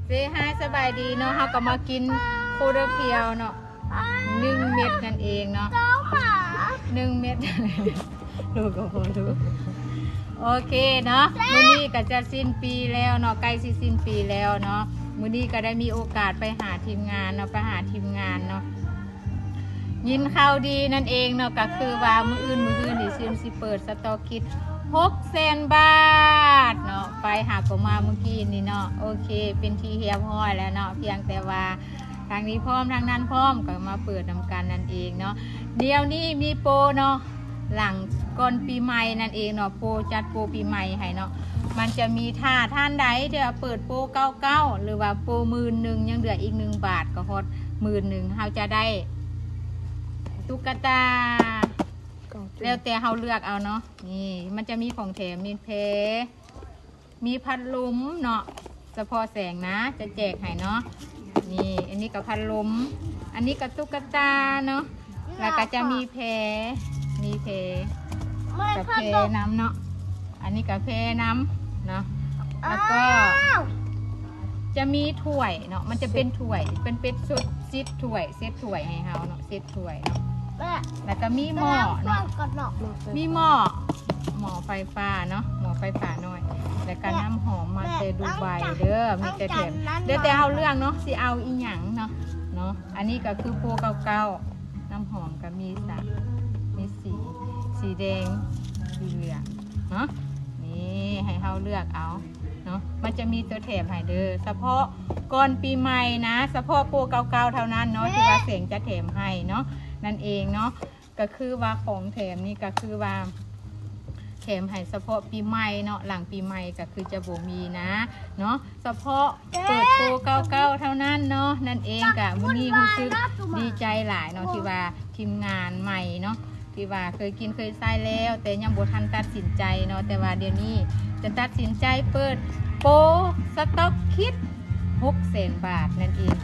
Say hi ສະບາຍດີເນາະ ເຮົາກໍມາກິນໂຄດາພຽວເນາະ ໜຶ່ງເມັດນັ້ນເອງເນາະ ໜຶ່ງເມັດ ລູກກໍພໍລູກ ໂອເຄເນາະ ມື້ນີ້ກໍຈະສິ້ນປີແລ້ວເນາະ ໃກ້ຊິສິ້ນປີແລ້ວເນາະ ມື້ນີ້ກໍໄດ້ມີໂອກາດໄປຫາທີມງານເນາະ ໄປຫາທີມງານເນາະ ຍິນຂ່າວດີນັ້ນເອງເນາະ ກໍຄືວ່າມື້ອື່ນ ມື້ອື່ນນີ້ຊິ ຊິເປີດສະຕອກຄິດຫົກແສນບາດເນາະ ໄປຫາກໍມາມື້ກີ້ນີ້ເນາະ ໂອເຄ ເປັນທີ່ຮຽບຮ້ອຍແລ້ວເນາະ ພຽງແຕ່ວ່າທາງນີ້ພ້ອມ ທາງນັ້ນພ້ອມ ກໍມາເປີດນຳກັນນັ້ນເອງເນາະ ດຽວນີ້ມີໂປຣເນາະ ຫຼັງກ່ອນປີໃໝ່ນັ້ນເອງເນາະ ໂປຣ ຈັດໂປຣປີໃໝ່ໃຫ້ເນາະ ມັນຈະມີ ຖ້າທ່ານໃດທີ່ວ່າເປີດໂປຣເກົ້າເກົ້າ ຫຼືວ່າໂປຣໝື່ນໜຶ່ງ ຍັງເຫຼືອອີກໜຶ່ງບາດກໍຮອດໝື່ນໜຶ່ງ ເຮົາຈະໄດ້ຕຸກກະຕາ ແລ້ວແຕ່ເຮົາເລືອກເອົາເນາະ ນີ້ມັນຈະມີຂອງແຖມ ມີແພ ມີພັດລົມເນາະ ສະເພາະແສງນະ ຈະແຈກໃຫ້ເນາະ ນີ້ ອັນນີ້ກໍພັດລົມ ອັນນີ້ກໍຕຸກກະຕາເນາະ ແລ້ວກໍຈະມີແພ ມີແພ ແລ້ວກໍແພນຳເນາະ ອັນນີ້ກໍແພນຳເນາະ ແລ້ວກໍຈະມີຖ້ວຍເນາະ ມັນຈະເປັນຖ້ວຍ ເປັນ ເປັນເຊັດ ເຊັດຖ້ວຍ ເຊັດຖ້ວຍໃຫ້ເຮົາເນາະ ເຊັດຖ້ວຍເນາະ ແລ້ວກໍມີໝໍ້ເນາະ ມີໝໍ້ ໝໍ້ໄຟຟ້າເນາະ ໝໍ້ໄຟຟ້ານ້ອຍ ແລ້ວກໍນ້ຳຫອມມາແຕ່ດູໄບເດີ ມີແຕ່ແຖມ ແລ້ວແຕ່ເຮົາເລືອກເນາະ ຊິເອົາອີ່ຫຍັງເນາະ ເນາະ ອັນນີ້ກໍຄືໂປຣເກົ້າເກົ້າ ນ້ຳຫອມກໍມີສາມ ມີສີ ສີແດງ ສີເຫຼືອງເນາະ ນີ້ໃຫ້ເຮົາເລືອກເອົາເນາະ ມັນຈະມີຕົວແຖມໃຫ້ເດີ ສະເພາະກ່ອນປີໃໝ່ນະ ສະເພາະໂປຣເກົ້າເກົ້າເທົ່ານັ້ນເນາະ ທີ່ວ່າແສງຈະແຖມໃຫ້ເນາະ ນັ້ນເອງເນາະ ກໍຄືວ່າຂອງແຖມນີ້ກໍຄືວ່າແຖມໃຫ້ສະເພາະປີໃໝ່ເນາະ ຫຼັງປີໃໝ່ກໍຄືຈະບໍ່ມີນະເນາະ ສະເພາະເປີດໂປຣເກົ້າເກົ້າເທົ່ານັ້ນເນາະ ນັ້ນເອງ ກະມື້ນີ້ຮູ້ສຶກດີໃຈຫຼາຍເນາະ ທີ່ວ່າທີມງານໃໝ່ເນາະ ທີ່ວ່າເຄີຍກິນເຄີຍໃຊ້ແລ້ວ ແຕ່ຍັງບໍ່ທັນຕັດສິນໃຈເນາະ ແຕ່ວ່າດຽວນີ້ຈະຕັດສິນໃຈເປີດໂປຣສະຕ໋ອກຄິດຫົກແສນບາດນັ້ນເອງ